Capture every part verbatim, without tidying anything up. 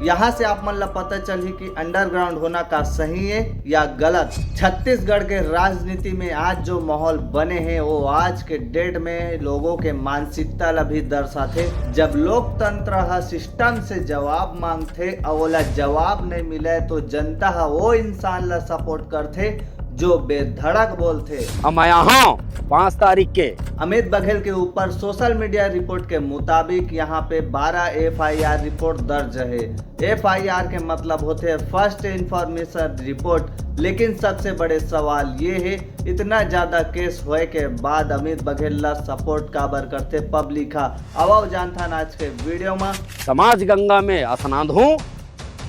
यहाँ से आप मन ला पता चलही कि अंडरग्राउंड होना का सही है या गलत। छत्तीसगढ़ के राजनीति में आज जो माहौल बने हैं, वो आज के डेट में लोगों के मानसिकता ला भी दर्शाथे। जब लोकतंत्र ह सिस्टम से जवाब मांगथे अउ ओला जवाब नहीं मिले, तो जनता ह वो इंसान ला सपोर्ट करथे जो बेधड़क बोलथे। अब मैं यहाँ पाँच तारीख के अमित बघेल के ऊपर सोशल मीडिया रिपोर्ट के मुताबिक यहाँ पे बारह एफआईआर रिपोर्ट दर्ज है। एफआईआर के मतलब होथे फर्स्ट इन्फॉर्मेशन रिपोर्ट। लेकिन सबसे बड़े सवाल ये है, इतना ज्यादा केस होए के बाद अमित बघेल ला सपोर्ट काबर करथे पब्लिक हा? अब आओ जानथन आज के वीडियो में। समाज गंगा में स्नान हूँ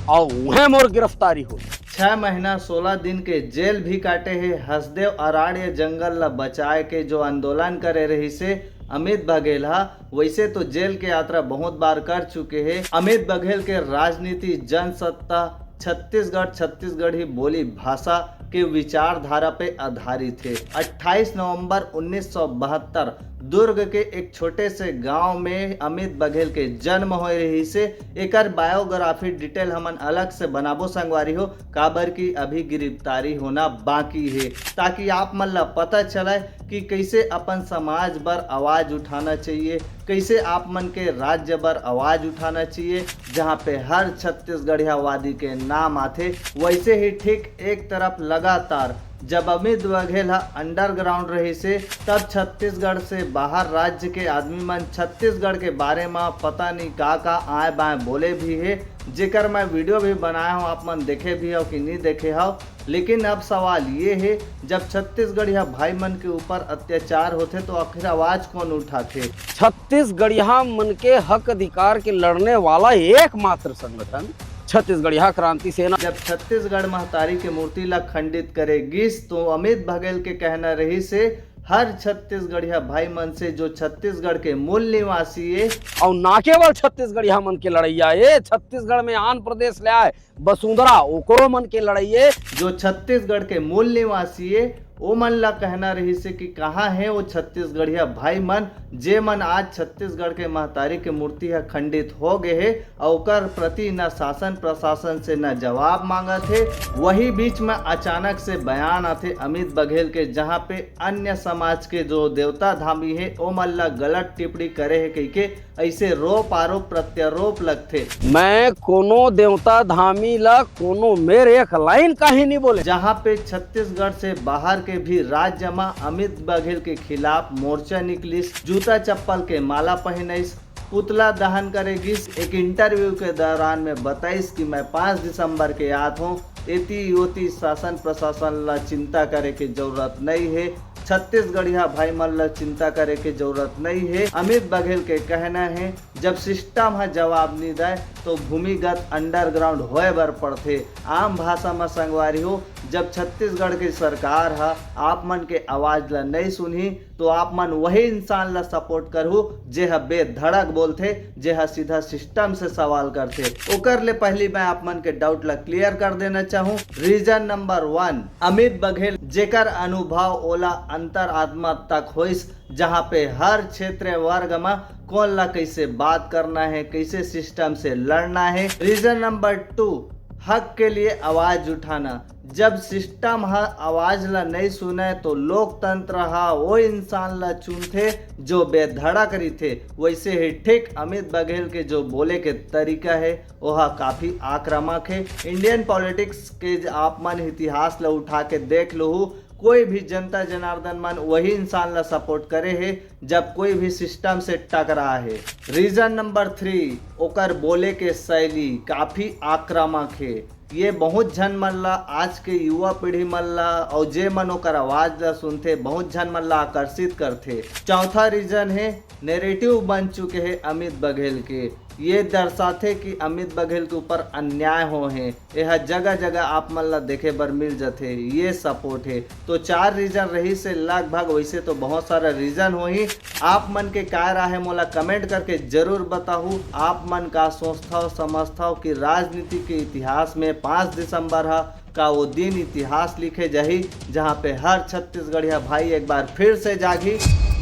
और उहें मोर गिरफ्तारी हो। छह महीना सोलह दिन के जेल भी काटे हे हसदेव अराड़े जंगल ला बचाए के जो आंदोलन करे रहिसे अमित बघेल हा। वैसे तो जेल के यात्रा बहुत बार कर चुके हे। अमित बघेल के राजनीति, जनसत्ता, छत्तीसगढ़, छत्तीसगढ़ी बोली भाषा के विचारधारा पे आधारित हे। अट्ठाईस नवंबर उन्नीस सौ बहत्तर दुर्ग के एक छोटे से गांव में अमित बघेल के जन्म होए रहिसे। एकर बायोग्राफी डिटेल हमन अलग से बनाबो संगवारी हो, काबर कि अभी गिरफ्तारी होना बाकी हे, ताकि आप मन ला पता चले कि कैसे अपन समाज बर आवाज उठाना चाहिए, कैसे आप मन के राज्य बर आवाज उठाना चाहिए, जहाँ पे हर छत्तीसगढ़ियावादी के नाम आथे। वैसे ही ठीक एक तरफ लगातार जब अमित बघेल ह अंडरग्राउंड रहिसे, तब छत्तीसगढ़ से बाहर राज्य के आदमी मन छत्तीसगढ़ के बारे म पता नहीं का का आए बाएं बोले भी हे, जेकर मैं वीडियो भी बनाए हूँ, आप मन देखे भी हो कि नहीं देखे हो। लेकिन अब सवाल ये है, जब छत्तीसगढ़िया भाई मन के ऊपर अत्याचार होथे तो आखिर आवाज कौन उठाथे? छत्तीसगढ़िया मन के हक अधिकार के लड़ने वाला एकमात्र संगठन छत्तीसगढ़िया क्रांति सेना। जब छत्तीसगढ़ महतारी के मूर्ति ला खंडित करे गिस तो अमित बघेल के कहना रहिसे हर छत्तीसगढ़िया भाई मन से जो छत्तीसगढ़ के मूल निवासी ए, और ना केवल छत्तीसगढ़िया मन के लड़ैया ए, छत्तीसगढ़ में आन प्रदेश ले आए बसुंधरा ओकरो मन के लड़ैया ए। जो छत्तीसगढ़ के मूल निवासी ए, ओमन ला कहना रहिसे कि कहाँ हे वो छत्तीसगढ़िया भाई मन, जे मन आज छत्तीसगढ़ के महतारी के मूर्ति ह खंडित हो गे हे, अउ ओकर प्रति न शासन प्रशासन से न जवाब मांगत हे। वही बीच में अचानक से बयान आथे अमित बघेल के, जहाँ पे अन्य समाज के जो देवता धामी हे, ओमन ला गलत टिप्पणी करे हे कहिके ऐसे रोप आरोप प्रत्यारोप लगथे। मैं कोनो देवता धामी ला कोनो मेर एक लाइन काहे नहीं बोले। जहाँ पे छत्तीसगढ़ से बाहर के भी राज्य म अमित बघेल के खिलाफ मोर्चा निकलिस, जूता चप्पल के माला पहनाइस, पुतला दहन करे गिस। एक इंटरव्यू के दौरान में बताइस कि मैं पाँच दिसंबर के आत हूँ, एती ओती शासन प्रशासन ला चिंता करे के जरूरत नहीं है, छत्तीसगढ़िया भाई मन ला चिंता करे के जरूरत नहीं है। अमित बघेल के कहना है, जब सिस्टम ह जवाब नहीं दे तो भूमिगत अंडरग्राउंड होए बर पड़थे। आम भाषा म संगवारी हो, जब छत्तीसगढ़ के सरकार ह आप मन के आवाज ला नहीं सुनही तो आप मन वही इंसान ला सपोर्ट करहू जे ह बेधड़क बोलथे, जे ह सीधा सिस्टम से सवाल करथे। ओकर ले पहली मैं आप मन के डाउट ला क्लियर कर देना चाहूँ। रीजन नंबर वन, अमित बघेल, जेकर अनुभव ओला अंतरात्मा तक होइस, जहाँ पे हर क्षेत्र वर्ग म कोन ला कैसे बात करना है, कैसे सिस्टम से लड़ना है। रीजन नंबर टू, हक के लिए आवाज उठाना। जब सिस्टम ह आवाज ला नहीं सुने तो लोकतंत्र ह वो इंसान ला चुनथे जो बेधड़क रहिथे। वैसे ही ठीक अमित बघेल के जो बोले के तरीका है, ओह काफी आक्रामक है। इंडियन पॉलिटिक्स के ज-, आप मन इतिहास ला उठा के देख लो, कोई भी जनता जनार्दन मन वही इंसान ला सपोर्ट करे हे जब कोई भी सिस्टम से टकरा हे। रीजन नंबर थ्री, ओकर बोले के शैली काफी आक्रामक हे। ये बहुत झन मन ला, आज के युवा पीढ़ी मन ला, और जे मन ओकर आवाज ला सुनथे, बहुत झन मन ला आकर्षित करथे। चौथा रीजन हे, नैरेटिव बन चुके हे अमित बघेल के। ये दर्शाथे कि अमित बघेल के ऊपर अन्याय हो हे। एहा जगह जगह आप मन ला देखे बर मिल जथे। ये सपोर्ट हे। तो चार रीजन रहिसे लगभग, वैसे तो बहुत सारा रीजन होही। आप मन के काय राय हे, मोला कमेंट करके जरूर बताहू। आप मन का सोचथव समझथव कि राजनीति के इतिहास में पाँच दिसंबर ह का वो दिन इतिहास लिखे जाही, जहाँ पे हर छत्तीसगढ़िया भाई एक बार फिर से जागी?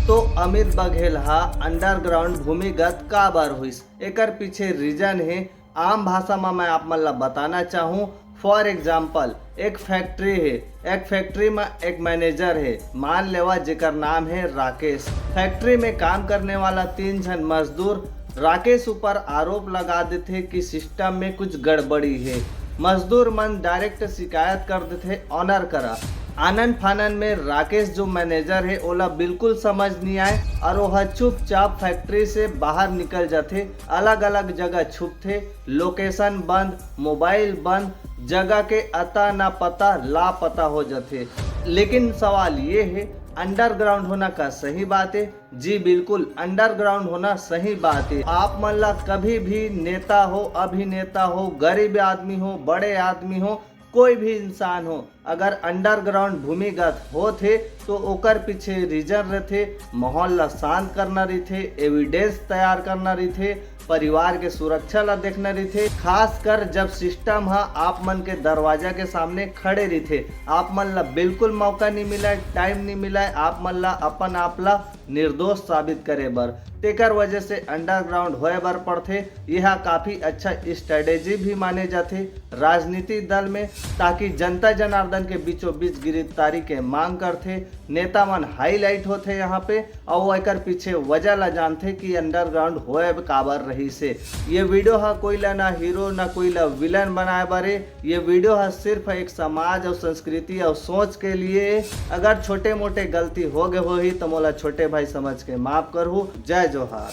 तो अमित बघेल हा अंडरग्राउंड भूमिगत काबर होइस, एकर पीछे रीजन हे आम भाषा में मैं आप मन ला बताना चाहूँ, फॉर एग्जाम्पल, एक फैक्ट्री है, एक फैक्ट्री में एक मैनेजर है, मान लेवा, जेकर नाम है राकेश। फैक्ट्री में काम करने वाला तीन झन मजदूर राकेश ऊपर आरोप लगा देथे कि सिस्टम में कुछ गड़बड़ी है। मजदूर मन डायरेक्ट शिकायत कर देथे ऑनर करा। आनन फानन में राकेश जो मैनेजर है, ओला बिल्कुल समझ नहीं आए और वह चुपचाप फैक्ट्री से बाहर निकल जाथे, अलग अलग जगह छुपथे। लोकेशन बंद, मोबाइल बंद, जगह के अता ना पता, लापता हो जाथे। लेकिन सवाल ये है, अंडरग्राउंड होना का सही बात है? जी बिल्कुल, अंडरग्राउंड होना सही बात है। आप मन ला कभी भी नेता हो, अभिनेता हो, गरीब आदमी हो, बड़े आदमी हो, कोई भी इंसान हो, अगर अंडरग्राउंड भूमिगत होत हे तो ओकर पीछे रीजन रथे, माहौल ला शांत करना रथे, एविडेंस तैयार करना रथे, परिवार के सुरक्षा ला देखना रथे। खासकर जब सिस्टम हा आप मन के दरवाजा के सामने खड़े रथे, आप मन ला बिल्कुल मौका नहीं मिला, टाइम नहीं मिला आप मन ला अपन आप ला निर्दोष साबित करे बर। तेकर वजह से अंडरग्राउंड होए बर पड़थे। यह काफी अच्छा स्ट्रेटेजी भी माने जाथे राजनीति दल में, ताकि जनता जनार्दन के बीचों बीच गिरफ्तारी के मांग करथे। नेता मन हाईलाइट होथे यहाँ पे, और वो एकर पीछे वजह ला जानथे कि अंडरग्राउंड होए काबर रही से। ये वीडियो हा कोई ला ना हीरो ना कोई ला विलन बनाए बर ए। ये वीडियो हा सिर्फ एक समाज और संस्कृति और सोच के लिए। अगर छोटे मोटे गलती हो गए होही तो मोला छोटे भाई समझ के माफ करहू। जय जोहार।